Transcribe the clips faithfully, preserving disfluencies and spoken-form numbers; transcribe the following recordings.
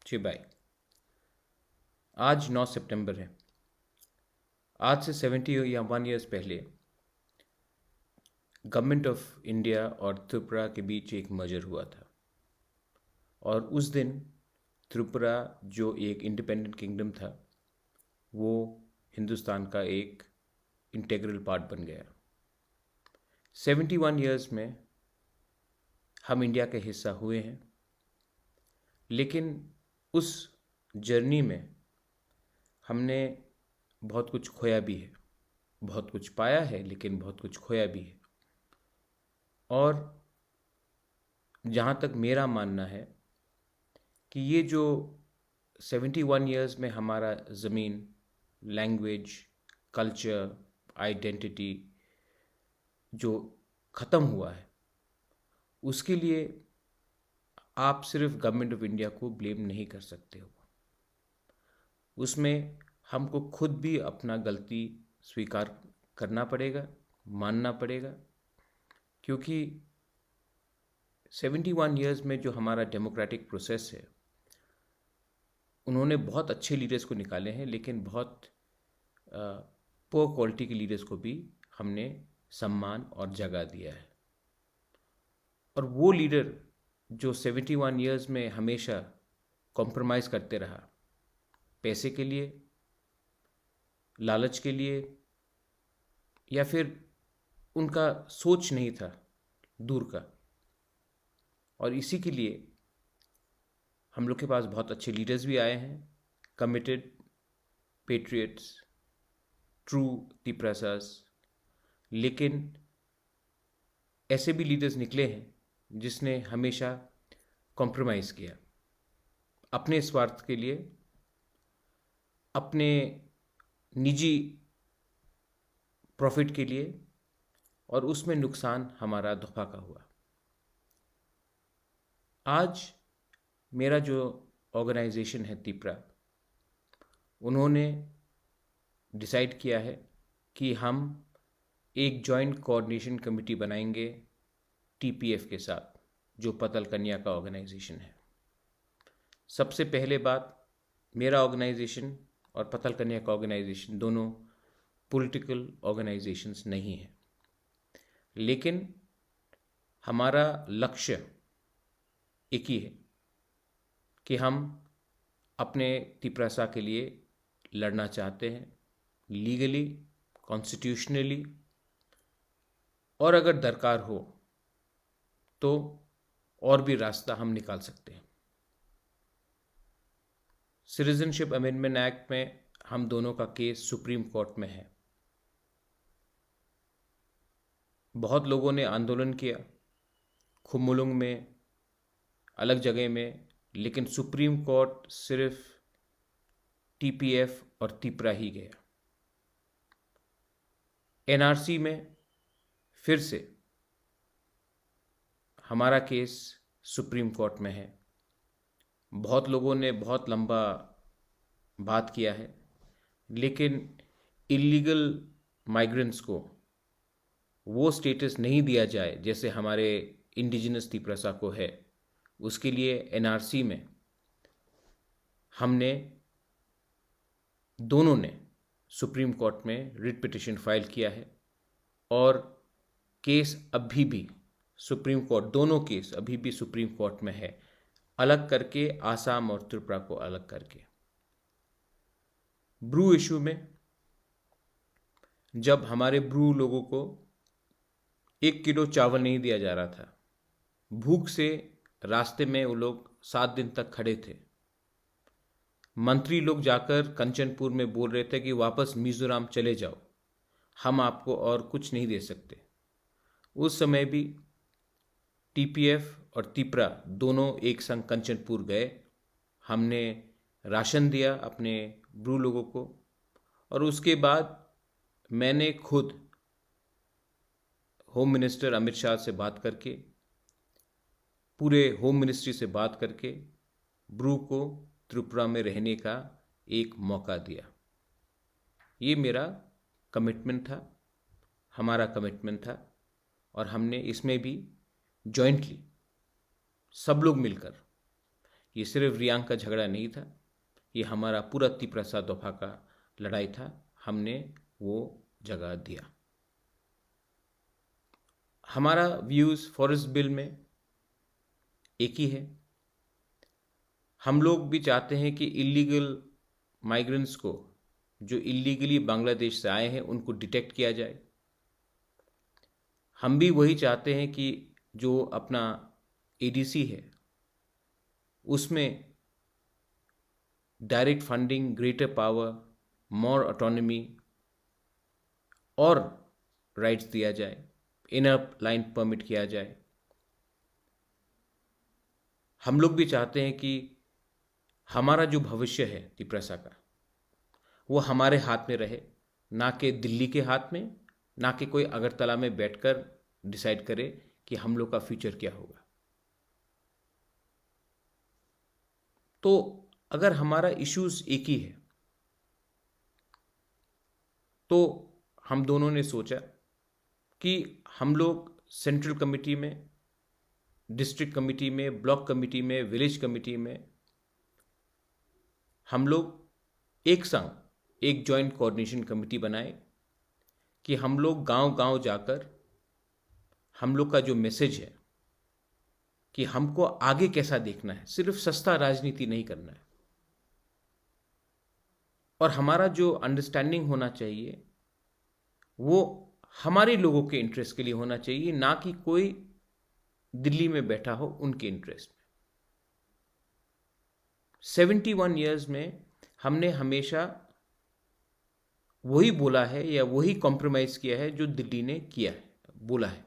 जी भाई, आज नौ सितंबर है। आज से सेवेंटी या वन ईयर्स पहले गवर्नमेंट ऑफ इंडिया और त्रिपुरा के बीच एक मर्जर हुआ था, और उस दिन त्रिपुरा, जो एक इंडिपेंडेंट किंगडम था, वो हिंदुस्तान का एक इंटीग्रल पार्ट बन गया। सेवेंटी वन ईयर्स में हम इंडिया का हिस्सा हुए हैं, लेकिन उस जर्नी में हमने बहुत कुछ खोया भी है, बहुत कुछ पाया है, लेकिन बहुत कुछ खोया भी है। और जहाँ तक मेरा मानना है कि ये जो सेवेंटी वन ईयर्स में हमारा ज़मीन, लैंग्वेज, कल्चर, आइडेंटिटी जो ख़त्म हुआ है, उसके लिए आप सिर्फ गवर्नमेंट ऑफ इंडिया को ब्लेम नहीं कर सकते हो। उसमें हमको खुद भी अपना गलती स्वीकार करना पड़ेगा, मानना पड़ेगा, क्योंकि सेवेंटी वन ईयर्स में जो हमारा डेमोक्रेटिक प्रोसेस है, उन्होंने बहुत अच्छे लीडर्स को निकाले हैं, लेकिन बहुत पुअर क्वालिटी के लीडर्स को भी हमने सम्मान और जगह दिया है। और वो लीडर जो सेवेंटी वन ईयर्स में हमेशा कॉम्प्रोमाइज़ करते रहा, पैसे के लिए, लालच के लिए, या फिर उनका सोच नहीं था दूर का। और इसी के लिए हम लोग के पास बहुत अच्छे लीडर्स भी आए हैं, कमिटेड पेट्रियट्स, ट्रू तिप्रासास। लेकिन ऐसे भी लीडर्स निकले हैं जिसने हमेशा कॉम्प्रोमाइज़ किया अपने स्वार्थ के लिए, अपने निजी प्रॉफिट के लिए, और उसमें नुकसान हमारा दोफा का हुआ। आज मेरा जो ऑर्गेनाइजेशन है तिप्रा, उन्होंने डिसाइड किया है कि हम एक जॉइंट कोऑर्डिनेशन कमेटी बनाएंगे टीपीएफ के साथ, जो पतल कन्या का ऑर्गेनाइजेशन है। सबसे पहले बात, मेरा ऑर्गेनाइजेशन और पतल कन्या का ऑर्गेनाइजेशन दोनों पॉलिटिकल ऑर्गेनाइजेशंस नहीं है, लेकिन हमारा लक्ष्य एक ही है कि हम अपने तिप्रासा के लिए लड़ना चाहते हैं, लीगली, कॉन्स्टिट्यूशनली, और अगर दरकार हो तो और भी रास्ता हम निकाल सकते हैं। सिटीजनशिप अमेंडमेंट एक्ट में हम दोनों का केस सुप्रीम कोर्ट में है। बहुत लोगों ने आंदोलन किया, खुमुलुंग में, अलग जगह में, लेकिन सुप्रीम कोर्ट सिर्फ टीपीएफ और तिप्रा ही गया। एनआरसी में फिर से हमारा केस सुप्रीम कोर्ट में है। बहुत लोगों ने बहुत लंबा बात किया है, लेकिन इलीगल माइग्रेंट्स को वो स्टेटस नहीं दिया जाए जैसे हमारे इंडिजिनस तिप्रासा को है। उसके लिए एनआरसी में हमने, दोनों ने सुप्रीम कोर्ट में रिट पिटिशन फाइल किया है और केस अभी भी सुप्रीम कोर्ट, दोनों केस अभी भी सुप्रीम कोर्ट में है, अलग करके आसाम और त्रिपुरा को अलग करके। ब्रू इशू में जब हमारे ब्रू लोगों को एक किलो चावल नहीं दिया जा रहा था, भूख से रास्ते में वो लोग सात दिन तक खड़े थे। मंत्री लोग जाकर कंचनपुर में बोल रहे थे कि वापस मिजोरम चले जाओ, हम आपको और कुछ नहीं दे सकते। उस समय भी टीपीएफ और तिप्रा दोनों एक संग कंचनपुर गए। हमने राशन दिया अपने ब्रू लोगों को, और उसके बाद मैंने खुद होम मिनिस्टर अमित शाह से बात करके, पूरे होम मिनिस्ट्री से बात करके ब्रू को त्रिपुरा में रहने का एक मौका दिया। ये मेरा कमिटमेंट था, हमारा कमिटमेंट था, और हमने इसमें भी जॉइंटली सब लोग मिलकर, ये सिर्फ रियांग का झगड़ा नहीं था, ये हमारा पूरा तिपरासा दोफा का लड़ाई था, हमने वो जगह दिया। हमारा व्यूज फॉरेस्ट बिल में एक ही है। हम लोग भी चाहते हैं कि इलीगल माइग्रेंट्स को, जो इलीगली बांग्लादेश से आए हैं, उनको डिटेक्ट किया जाए। हम भी वही चाहते हैं कि जो अपना एडीसी है, उसमें डायरेक्ट फंडिंग, ग्रेटर पावर, मोर ऑटोनॉमी और राइट्स दिया जाए, इनर लाइन परमिट किया जाए। हम लोग भी चाहते हैं कि हमारा जो भविष्य है तिपरासा का, वो हमारे हाथ में रहे, ना कि दिल्ली के हाथ में, ना कि कोई अगरतला में बैठकर डिसाइड करे कि हम लोग का फ्यूचर क्या होगा। तो अगर हमारा इश्यूज एक ही है, तो हम दोनों ने सोचा कि हम लोग सेंट्रल कमेटी में, डिस्ट्रिक्ट कमेटी में, ब्लॉक कमेटी में, विलेज कमेटी में हम लोग एक संग एक जॉइंट कोऑर्डिनेशन कमेटी बनाए कि हम लोग गांव-गांव जाकर हम लोग का जो मैसेज है कि हमको आगे कैसा देखना है, सिर्फ सस्ता राजनीति नहीं करना है। और हमारा जो अंडरस्टैंडिंग होना चाहिए, वो हमारे लोगों के इंटरेस्ट के लिए होना चाहिए, ना कि कोई दिल्ली में बैठा हो उनके इंटरेस्ट में। सेवेंटी वन ईयर्स में हमने हमेशा वही बोला है या वही कॉम्प्रोमाइज किया है जो दिल्ली ने किया है, बोला है।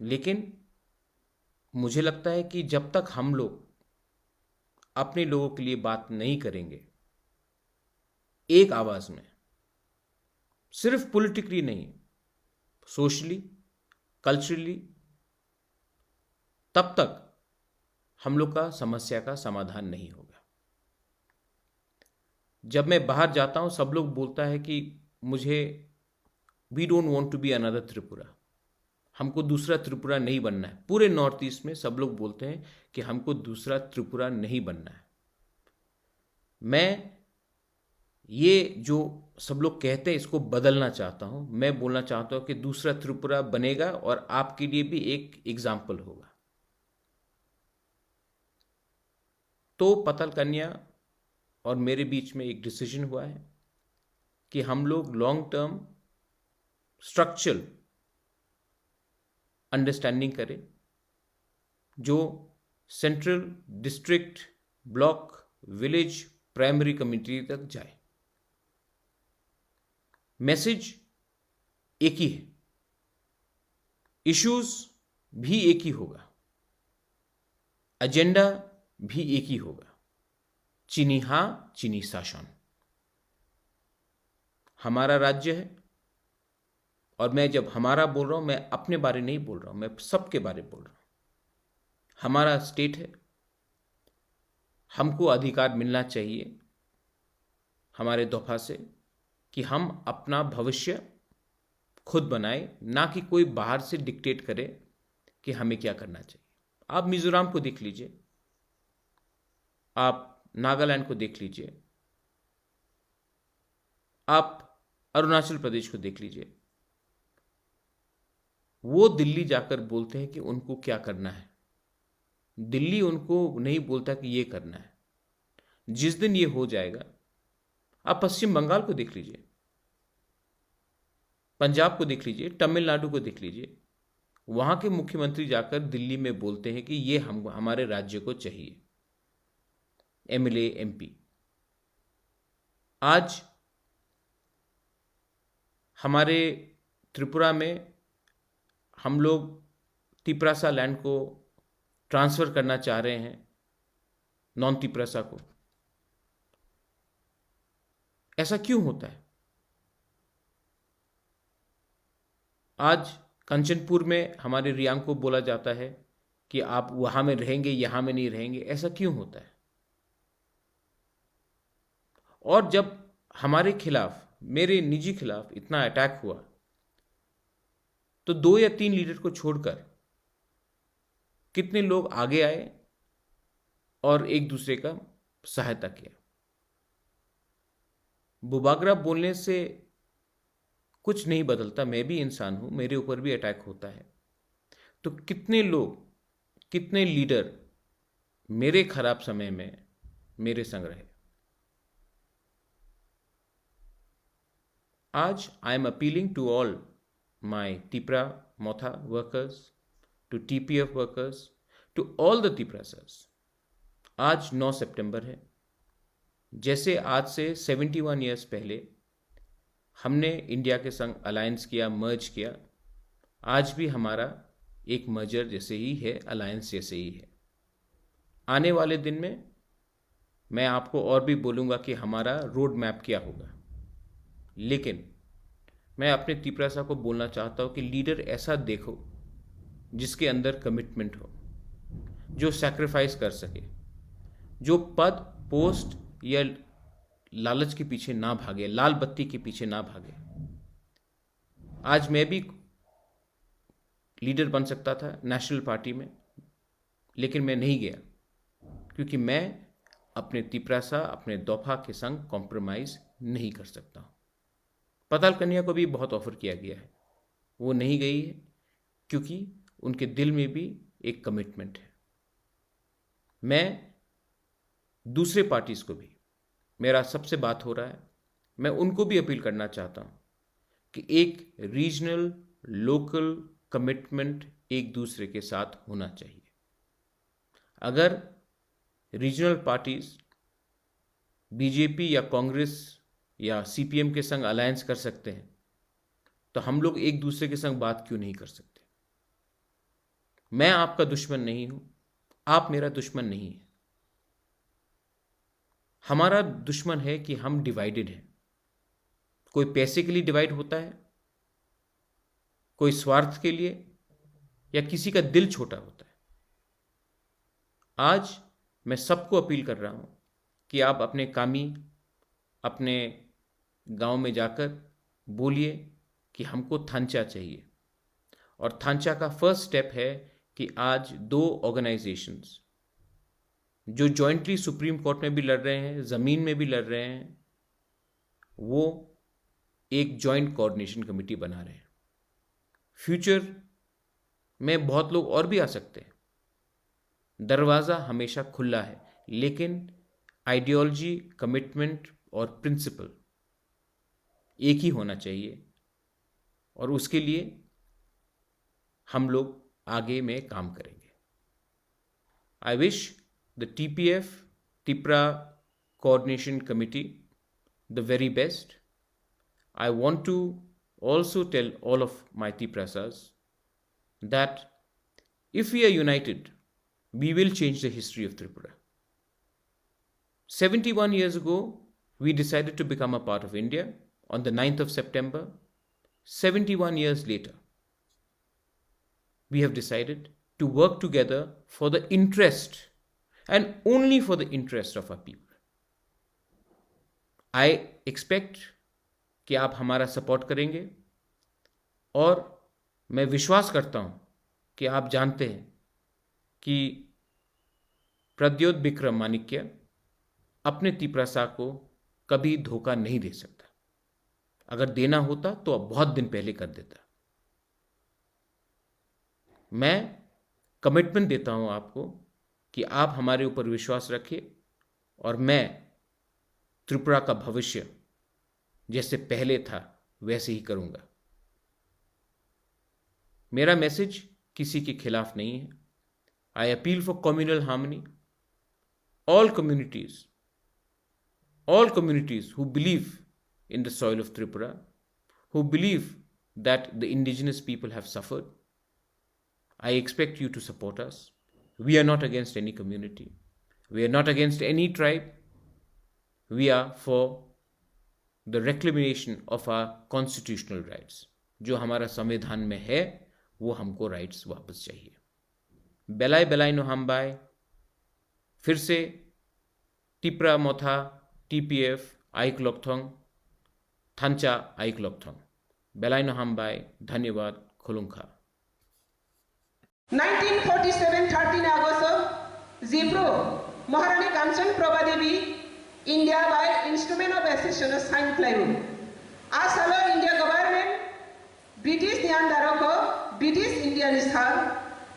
लेकिन मुझे लगता है कि जब तक हम लोग अपने लोगों के लिए बात नहीं करेंगे एक आवाज में, सिर्फ पॉलिटिकली नहीं, सोशली, कल्चरली, तब तक हम लोग का समस्या का समाधान नहीं होगा। जब मैं बाहर जाता हूँ, सब लोग बोलता है कि मुझे, "We don't want to be another Tripura।" हमको दूसरा त्रिपुरा नहीं बनना है। पूरे नॉर्थ ईस्ट में सब लोग बोलते हैं कि हमको दूसरा त्रिपुरा नहीं बनना है। मैं ये जो सब लोग कहते हैं, इसको बदलना चाहता हूँ। मैं बोलना चाहता हूँ कि दूसरा त्रिपुरा बनेगा और आपके लिए भी एक एग्जाम्पल होगा। तो पतल कन्या और मेरे बीच में एक डिसीजन हुआ है कि हम लोग लॉन्ग टर्म स्ट्रक्चरल अंडरस्टैंडिंग करें, जो central, district, block, village, primary committee तक जाए। मैसेज एक ही है, इश्यूज भी एक ही होगा, एजेंडा भी एक ही होगा, चीनी हाँ, चीनी शासन। हमारा राज्य है, और मैं जब हमारा बोल रहा हूँ, मैं अपने बारे नहीं बोल रहा हूँ, मैं सबके बारे बोल रहा हूँ। हमारा स्टेट है, हमको अधिकार मिलना चाहिए हमारे दोफा से कि हम अपना भविष्य खुद बनाए, ना कि कोई बाहर से डिक्टेट करे कि हमें क्या करना चाहिए। आप मिजोरम को देख लीजिए, आप नागालैंड को देख लीजिए, आप अरुणाचल प्रदेश को देख लीजिए। वो दिल्ली जाकर बोलते हैं कि उनको क्या करना है। दिल्ली उनको नहीं बोलता कि ये करना है। जिस दिन ये हो जाएगा, आप पश्चिम बंगाल को देख लीजिए, पंजाब को देख लीजिए, तमिलनाडु को देख लीजिए, वहाँ के मुख्यमंत्री जाकर दिल्ली में बोलते हैं कि ये हम, हमारे राज्य को चाहिए, एमएलए, एमपी। आज हमारे त्रिपुरा में हम लोग तिपरासा लैंड को ट्रांसफ़र करना चाह रहे हैं, नॉन तिपरासा को। ऐसा क्यों होता है? आज कंचनपुर में हमारे रियांग को बोला जाता है कि आप वहाँ में रहेंगे, यहाँ में नहीं रहेंगे। ऐसा क्यों होता है? और जब हमारे खिलाफ, मेरे निजी खिलाफ इतना अटैक हुआ, तो दो या तीन लीडर को छोड़कर कितने लोग आगे आए और एक दूसरे का सहायता किया। बुबागरा बोलने से कुछ नहीं बदलता, मैं भी इंसान हूँ, मेरे ऊपर भी अटैक होता है। तो कितने लोग, कितने लीडर मेरे खराब समय में मेरे संग रहे। आज I am appealing to all my Tipra Motha workers, to T P F workers, to all the Tiprasas। आज नौ सितंबर है। जैसे आज से सेवेंटी वन ईयर्स पहले हमने इंडिया के संग अलायंस किया, मर्ज किया, आज भी हमारा एक मर्जर जैसे ही है, अलायंस जैसे ही है। आने वाले दिन में मैं आपको और भी बोलूँगा कि हमारा रोड मैप क्या होगा, लेकिन मैं अपने तिपरासा को बोलना चाहता हूँ कि लीडर ऐसा देखो जिसके अंदर कमिटमेंट हो, जो सैक्रिफाइस कर सके, जो पद, पोस्ट या लालच के पीछे ना भागे, लाल बत्ती के पीछे ना भागे। आज मैं भी लीडर बन सकता था नेशनल पार्टी में, लेकिन मैं नहीं गया, क्योंकि मैं अपने तिपरासा, अपने दोफा के संग कॉम्प्रोमाइज नहीं कर सकता हूँ। पताल कन्या को भी बहुत ऑफर किया गया है, वो नहीं गई है, क्योंकि उनके दिल में भी एक कमिटमेंट है। मैं दूसरे पार्टीज को भी, मेरा सबसे बात हो रहा है, मैं उनको भी अपील करना चाहता हूँ कि एक रीजनल, लोकल कमिटमेंट एक दूसरे के साथ होना चाहिए। अगर रीजनल पार्टीज बीजेपी या कांग्रेस या सीपीएम के संग अलायंस कर सकते हैं, तो हम लोग एक दूसरे के संग बात क्यों नहीं कर सकते? मैं आपका दुश्मन नहीं हूं, आप मेरा दुश्मन नहीं है। हमारा दुश्मन है कि हम डिवाइडेड हैं। कोई पैसे के लिए डिवाइड होता है, कोई स्वार्थ के लिए, या किसी का दिल छोटा होता है। आज मैं सबको अपील कर रहा हूं कि आप अपने कामी, अपने गांव में जाकर बोलिए कि हमको थांचा चाहिए। और थांचा का फर्स्ट स्टेप है कि आज दो ऑर्गेनाइजेशंस जो जॉइंटली सुप्रीम कोर्ट में भी लड़ रहे हैं, ज़मीन में भी लड़ रहे हैं, वो एक जॉइंट कोऑर्डिनेशन कमेटी बना रहे हैं। फ्यूचर में बहुत लोग और भी आ सकते हैं। दरवाज़ा हमेशा खुला है, लेकिन आइडियोलॉजी, कमिटमेंट और प्रिंसिपल एक ही होना चाहिए, और उसके लिए हम लोग आगे में काम करेंगे। I wish the T P F, Tipra Coordination Committee, the very best. I want to also tell all of my Tiprasas that if we are united, we will change the history of Tripura. Seventy-one years ago, we decided to become a part of India on the ninth of September. Seventy-one years later, we have decided to work together for the interest and only for the interest of our people. I expect कि आप हमारा सपोर्ट करेंगे, और मैं विश्वास करता हूं कि आप जानते हैं कि प्रद्योत विक्रम माणिक्य अपने तिपरासा को कभी धोखा नहीं दे सकता। अगर देना होता तो अब बहुत दिन पहले कर देता। मैं कमिटमेंट देता हूं आपको कि आप हमारे ऊपर विश्वास रखिए, और मैं त्रिपुरा का भविष्य जैसे पहले था वैसे ही करूंगा। मेरा मैसेज किसी के खिलाफ नहीं है। I appeal for communal harmony. All communities, all communities who believe in the soil of Tripura, who believe that the indigenous people have suffered, I expect you to support us. We are not against any community. We are not against any tribe. We are for the reclamation of our constitutional rights. जो हमारा संविधान में है, वो हमको राइट्स वापस चाहिए। Belai belai no hambai. फिर से Tipra Motha, T P F, Aik Lokthong, Thancha Aik Lokthong. Belai no hambai, dhanyabad, khulumkha. Nineteen forty-seven, thirteen August o Jibro Maharani Kanchan Prabha Devi India bai Instrument of Accession o sign khlaio. A salo India government British ni under o kho, British India ni sal,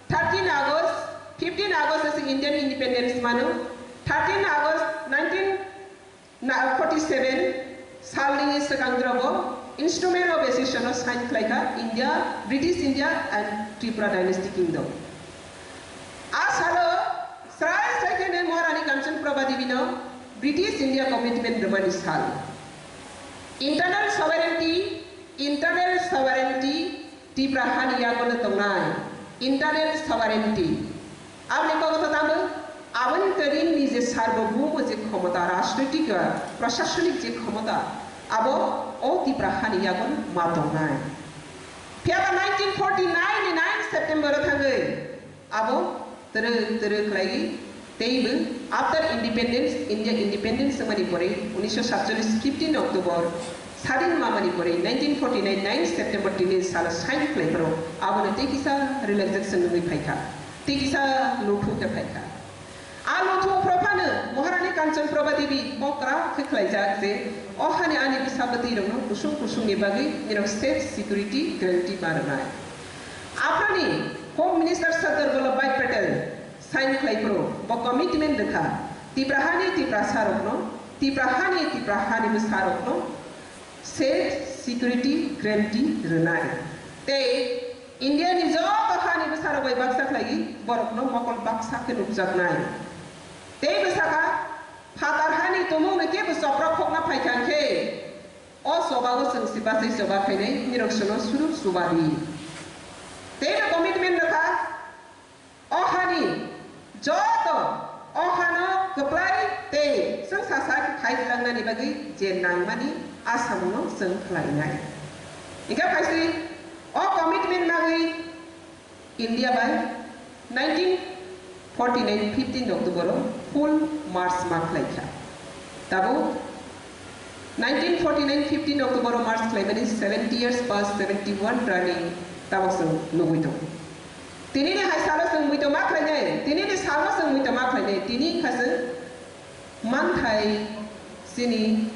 thirteen August, fifteen August se Indian independence mano, thirteen August nineteen forty seven sal ni swkang drobo Instrument of Accession o sign khlaikha India, British India and Tripura Dynasty Kingdom. A salo srai srai khe Maharani Kanchan Prabha Devi no British India commitment rwmani sal. Internal sovereignty, internal sovereignty Tipra hani yago no tongnai. Internal sovereignty. Aboni kok tamo, aboni tadin ni je sarbobumo je khomota, rajnoitik, prashasonik je khomota, abo o Tipra hani yago no ma tongnai. Phiya ba nineteen forty nine ni nine September o thangwi abo twrwk twrwk khlaiwi teibo after independence, India independence wngmani pore unisho satcholish fifteen October sadin mamani pore nineteen forty nine nine September tini salo sign khlai pharo abono tei kisa relaxation wngwi phaikha, tei kisa luthu khe phaikha. A luthu phro phano Maharani Kanchan Prabha Devi kokra khe khlaijak je o hani ani bwsa bwtwi rokno kusung kusung ni bagwi nirok safe security guarantee ma rwnai. Aphani Home Minister Sardar Vallabhbhai Patel sign khlai phro bo commitment rwkha Tipra hani Tiprasa rokno, Tipra hani Tipra hani bwsa rokno safe security guarantee rwnai. Tei India ni joto hani bwsa rok bai baksa khlaiwi borokno mokol baksa khe nukjaknai. Tei bwsakha phatar hani tumung no kebo chopra khokna phaikha khe o choba o chwng se bachai choba khainai nirok sono suru chubadi. Tei bo commitment rwkha. O hani joto o hano kwplai tei chwngsacha khai langnani bagwi je nangmani asamungno chwng khlainai. Hingkhe phaisri o commitment nangwi India bai nineteen forty nine fifteen October o full march ma khlaikha. Tabuk nineteen forty nine fifteen October o march khlaimani seventy years past, seventy one running tabuk chwng nugwi tongo. Tini ni hai salo chwng muitu ma khlainai, tini ni salo chwng muitu ma khlainai, tini wngkha chwng manthai chini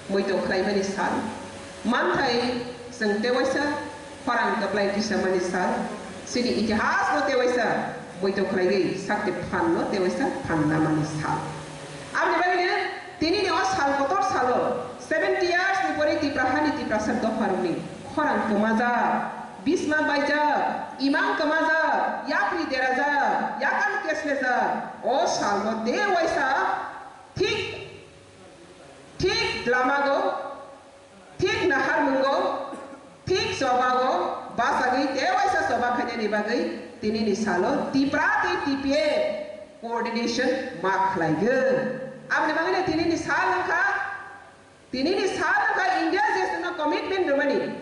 muitu khlaimani sal, manthai chwng tewaisa khorang kwplai tisamani sal, chini itihas no tewaisa muitu khlaiwi sakte phan no tewaisa phan namani sal. Aboni bagwi tini ni o sal kotor salo seventy years ni pore Tipra hani Tiprasa dopha rokni khorang kwmajak. Bisma baijak, imang kwmajak, yapri derajak, yakan keslejak, o salno tewaisa thik, thik lamago, thik naharmungo, thik chobago bachagwi tewaisa choba khainani bagwi tinini salo Tipra tei T P F coordination ma khlaigwi. Aboni bagwino tinini sal wngkha, tinini sal wngkha India je chwngno commitment rwmani.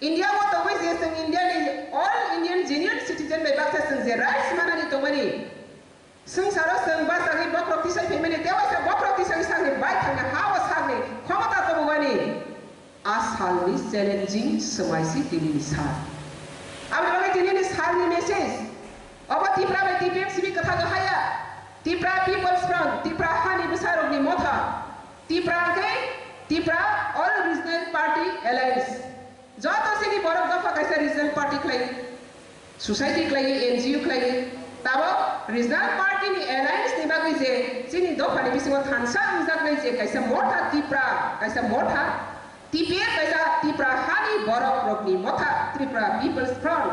India o tongwi je chwng India ni all Indian genuine citizen bai baksa chwng je rights manani tongmani, swngcharo chwng bachagwi bokhorok tisai phaimani, tewaisa bokhorok tisai sakni bai thangni ha o sakni khomota tobubani a salni challenging swmai si tinini sal. Aboni bagwi tinini salni message obo Tipra bai T P F C B kwthago haya, Tipra People's Front, Tipra hani bwsarokni motha, Tipra hwnkhe Tipra All Regional Party Alliance. Joto chini borok dopha kaisa regional party khlai, society khlai, N G O khlai. Tabok regional party ni alliance ni bagwi je chini dopha ni bisingo thansa wngjaknai je kaisa motha Tipra, kaisa motha T P F, kaisa Tipra hani borok rokni motha Tripura People's Front.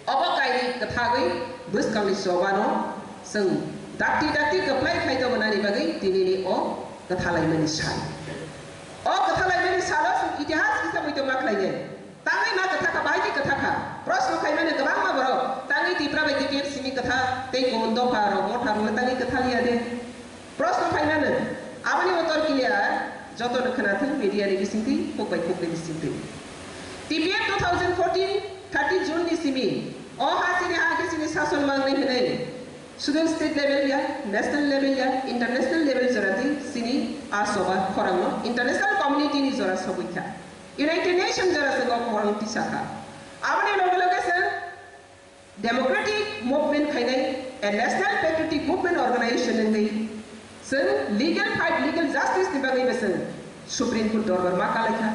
Obo kainwi kwthagwi bwskangni chobano chwng dakti dakti kwplai khai tongmani bagwi tinini o kwthalaimani sal. O kwthalaimani salo chwng itihas kisa muitu ma khlainai. Tangwi ma kwthakha, bahai khe kwthakha. Proshno khaimani kwbangma borok, tangwi Tipra bai T P F C ni kwtha tei kubun dopha rok motha rwle tangwi kwthaliya de? Proshno phaimano, aboni uttor clear, jotono khwnathung media ni bisingtwi, kuk bai kuk ni bisingtwi. T P F two thousand fourteen thirty June ni simi, o ha chini ha khe chini sason mangnai hwnwi, sudu state level ya, national level ya, international level jora twi chini a choba khorang no international community ni jora sogwi kha. United Nation jora se o khorang tisa kha. Aboni loge loge se democratic movement khainai, A national patriotic movement organization wngwi chwng legal fight, legal justice ni bagwi bo chwng Supreme Court dorbar ma kalaikha.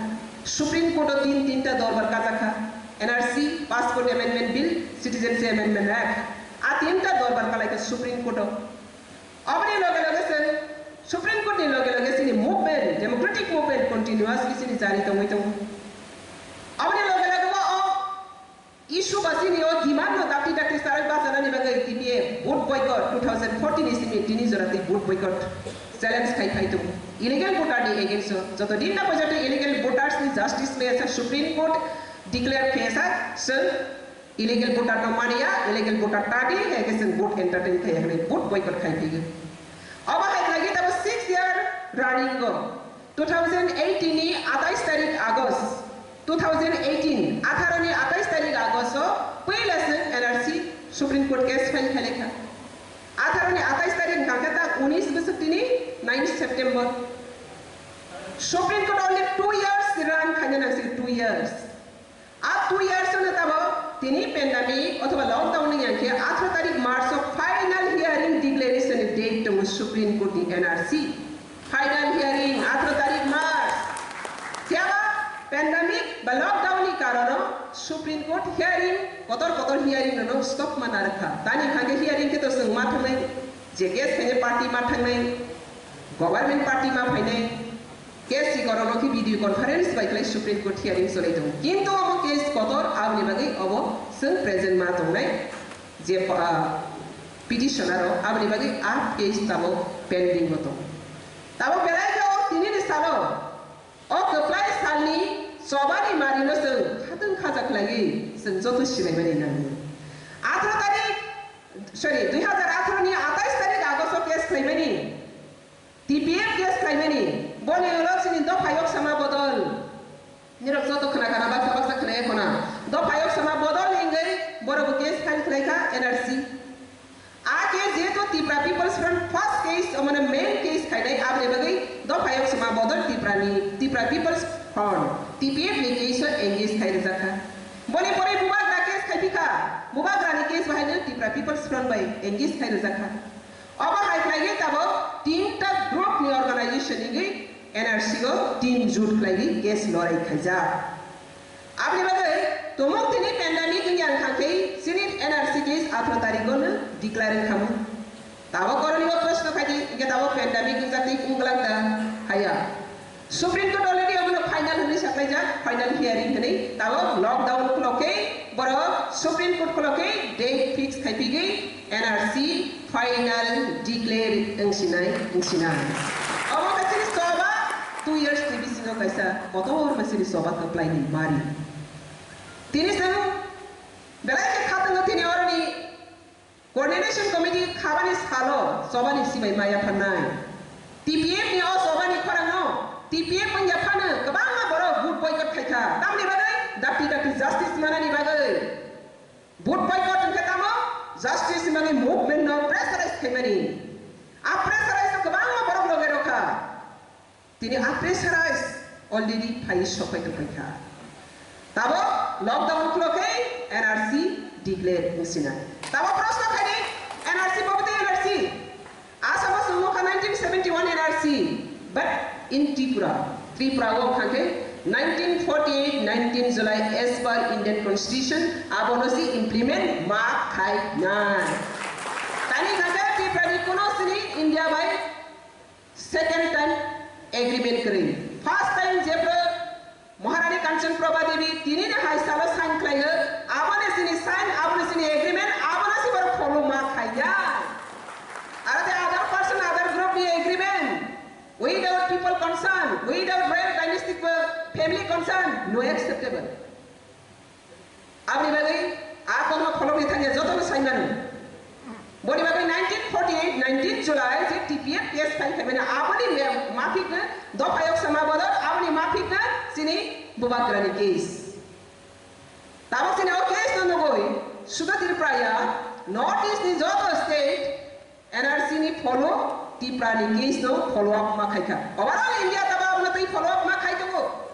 Supreme Court o tin tinta dorbar kajakha, N R C, Passport Amendment Bill, Citizenship Amendment Act, a tinta dorbar kalaikha Supreme Court o. Aboni loge loge chwng Supreme Court ni loge loge chini movement, democratic movement continuously chini jari tongwi tongo. Aboni loge loge o issue ba chini o demand no dakti dakti sarai bachanani bagwi T P F vote boycott two thousand fourteen ni simi tini jora twi vote boycott challenge khai phai tongo. Illegal voter ni against o joto din na poito illegal voters ni justice maya sa Supreme Court declare khe sa chwng illegal voter no mania, illegal voter ta di, hai khe chwng vote entertain khai hwnwi vote boycott khai phai. Obo hai khlai tabo six year running go. Two thousand eighteen ni atais tarik August, two thousand eighteen, atharo ni atais tarik August o puila chwng N R C Supreme Court case file khailai kha. Atharo ni atais tarik hwnkha khe ta unis bwswk tini nine September. Supreme Court only two years run khaina nang si two years. A two years no tabo tini pandemic othoba lockdown ni yang khe atharo tarik March o final hearing declaration ni date tongo Supreme Court ni N R C. Final hearing atharo tarik March. Phiya ba pandemic ba lockdown ni karono Supreme Court hearing kotor kotor hearing no stop mana rwkha. Tani hwnkhe hearing khe to chwng ma thangnai, je case khainai party ma thangnai, government party ma phainai. Case ni korokno khe video conference bai khlai Supreme Court hearing cholai tongo. Kintu obo case kotor, aboni bagwi obo chwng present ma tongnai je, ah, petitioner rok, aboni bagwi a case tabok pending o tongo. Tabok belai khe o tini ni salo o kwplai salni chobani marino chwng khatwng khaja khlaiwi chwng joto sibaimani nango. Atharo tarik, sorry, dui hazar atharo ni atais tarik August o case khlaimani. T P F case khlaimani, boni ulo chini dopha yok sama bodol. Nirok joto khna khna baksa baksa khna ya khona. Dopha yok sama bodol hingwi borok bo case file khlai kha N R C. A case jehetu Tipra People's Front first case, omane main case khainai, aboni bagwi dopha yok sama bodol Tipra ni, Tipra People's Front, T P F ni case o engage khai rijak kha. Boni pore Bubagra case khai phi kha. Bubagra ni case bahai no Tipra People's Front bai engage khai rijak kha. Obo hai khlaiwi tabok tinta group ni organization wngwi N R C o team jut khlaiwi case lorai khaijak. Aboni bagwi tumung tini pandemic wngya wngkha khe chini N R C case atharo tarikh o no declare wngkha mu. Tabok koroni o proshno khaidi, hingkhe tabok pandemic wngjak tei wnglang da? Haya. Supreme Court already omono final hwnwi saklaijak, final hearing hwnwi. Tabok lockdown khulokhe borok Supreme Court khulokhe date fix khaipigwi N R C final declare wngsinai, wngsinai. Omo khe chini choba two years ni bisingo kaisa kotor khe chini choba kwplai ni mari. Tini chwng belai khe khatungo tini oroni Coordination Committee khabani salo chobani sibai maya phanai. T P F ni o chobani khorang no T P F wngya phano kwbangma borok vote boycott khai kha. Tamni bagwi? Dakti dakti justice manani bagwi. Vote boycott wngkhe tamo? Justice ni bagwi movement no pressurize khaimani. A pressurize no kwbangma borok loge rokha. Tini a pressurize already phai sopai tongpai kha. Tabok lockdown khulokhe N R C declare wngsinai. Tabok proshno khaidi, N R C, bobo tei N R C. Asamo chwng nukha nineteen seventy-one N R C, but in Tripura, Tripura o wngkha khe nineteen forty-eight nineteen July as per Indian Constitution abono si implement ma khainai. Tani hwnkha khe Tripura ni kuno sini India bai second time agreement kwrwi. First time jephru Maharani Kanchan Prabha Devi tini ni hai salo sign khlai o, aboni sini sign, aboni sini agreement, abono si borok follow ma khaiya. Aro the other person, other group ni agreement, without people concern, without royal dynastic family concern, no acceptable. Aboni bagwi a kokno pholokni thangya jotono sai mano. Boni bagwi nineteen forty-eight nineteen July je T P F case file khaimani aboni me-, maphikno dopha yok sama bodol aboni maphikno chini Bubagrani case. Tabok chini o case no nugwi suda Tripura ya North East ni joto state N R C ni follow, Tipra ni case no follow up ma khaikha. Overall India tabo abono twi follow up ma khai tongo.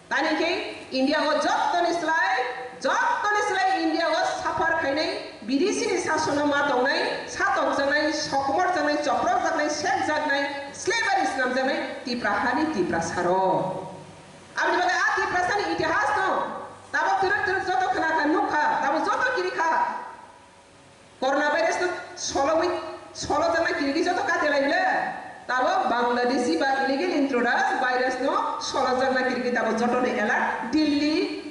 Tani khe India o jottoni slai, jottoni India o suffer khainai, bidesi ni sasono ma tongnai, sa tokjaknai, sokomorjaknai, choprokjaknai, sekjaknai, slavery swnamjaknai Tipra hani Tiprasa rok. Aboni bagwi a Tiprasa ni itihas no tabok twrwk twrwk joto khna kha, nuk kha, tabok joto kiri kha. Corona virus no sologwi, solojaknai kirigwi joto katelai le. Tabok Bangladeshi ba illegal intruders virus no solojaknai kirigwi tabok joto ni alert. Delhi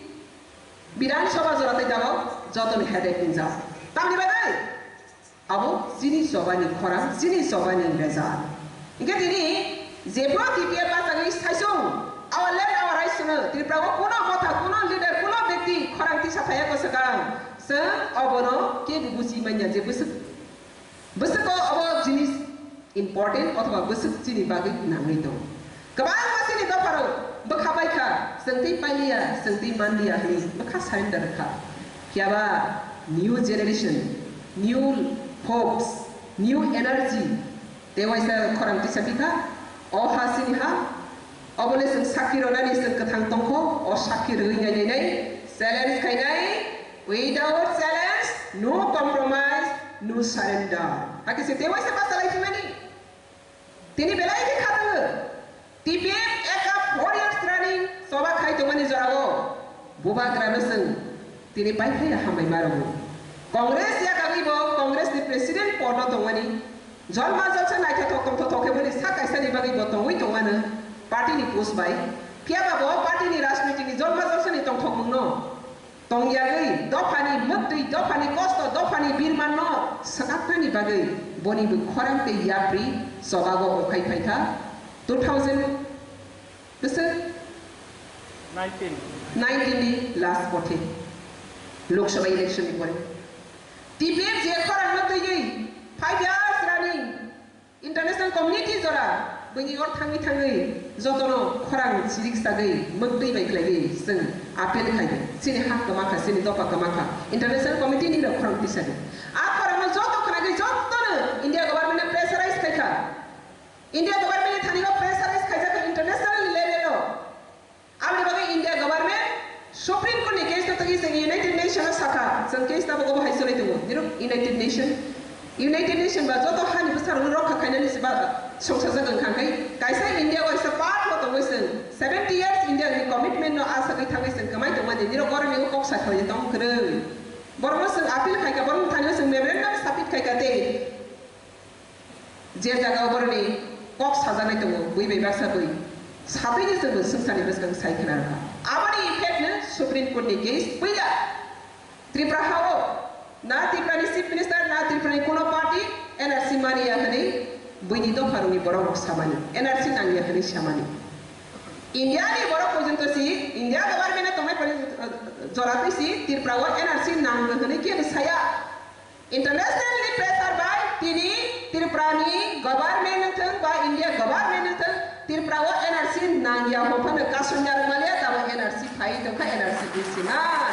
Bidhan Sabha jora tei tabok joto ni headache hinjak. Tamni bagwi? Abo chini choba ni khorang, chini choba ni result. Hingke tini jephru T P F bachagwi saisung, our land, our rights no Tripura o kuno motha, kuno leader, kuno bekti khorang tisa phaiya ko swkang, chwng obono kebo buchi manya je bwswk, bwswk o obo jinis important othoba bwswk chini bagwi nangwi tongo. Kwbangma chini dopharok bwkha bai kha, chwng twi pailiya, chwng twi manliya hwnwi bwkha surrender kha. Phiya ba new generation, new hopes, new energy, tei waisa khorang tisa phi kha. O ha chini ha, obo le chwng sakhi rwnani chwng kwthang tong kho, o sakhi rwui nai nai nai, challenge khainai, without challenge, no compromise, no surrender. Hakhe se tei waisa bachalai phimani. Tini belai khe kha tongo. T P F eka four years running choba khai tongmani jorao bubagrano chwng tini pai phaiya hambai ma rwgo. Congress yakagwi bo Congress ni president podo tongmani jolma jolsa naithothok tongthothok khe boni sak kaisani bagwi bo tongwi tongmano party ni post bai. Phiya ba bo party ni rajniti ni jolma jolsa ni tongthokmung no Tongyagwi dophani mwktwi, dophani kosto, dophani birmanno swkaknani bagwi boni bw khorang tei yapri chobago ongkhai phaikha two thousand bwswk nineteen. Nineteen ni last bothe Lok Sabha election ni pore T P F je khorangno twiwi five years running International community jora bini or thangwi thangwi jotono khorang chirik sagwi mwktwi bai khlaiwi chwng appeal khaidi. Chini hak kwma kha, chini dopha kwma kha. International community ni rok khorang tisadi. A khorang no joto khwnagwi jotono India government no pressurize khaikha. India government ni thani o pressurize khaijak international level o. Aboni bagwi India government Supreme Court ni case no twi chwng United Nation no sakha, chwng case tabuk obo hai choli tongo. Nirok United Nation, United Nation ba joto hani bwsarokno rokha khainani se ba songsajak wngkha khe kaisa India o kaisa part o tongwi chwng seventy years India ni commitment no asagwi thangwi chwng kwmai tongmani nirok oro ni kok sa khlai tong kwrwi. Borokno chwng appeal khaikha, borokni thani o chwng memorandum submit khaikha tei Je jaga o boroni kok sajaknai tongo, bui bai baksa bui. Satwi ni chwngno swngcharni bwskang sai khna rwkha. Aboni effect no Supreme Court ni case puila Tripura ha o na Tripura ni Chief Minister na Tripura ni kuno party N R C mani ya hwnwi buini dopha rwngwi borok rok samani, N R C nang ya hwnwi samani. India ni borok porjonto si India government o tongnai porjonto, eh, jora twi si Tripura o N R C nang hwnwi kebo saya. Internationally pressure bai tini Tripura ni government wngthwng ba India government wngthwng Tripura o N R C nangya hwnphano kasumya rwmaliya tamo N R C phai tongkha N R C issue na.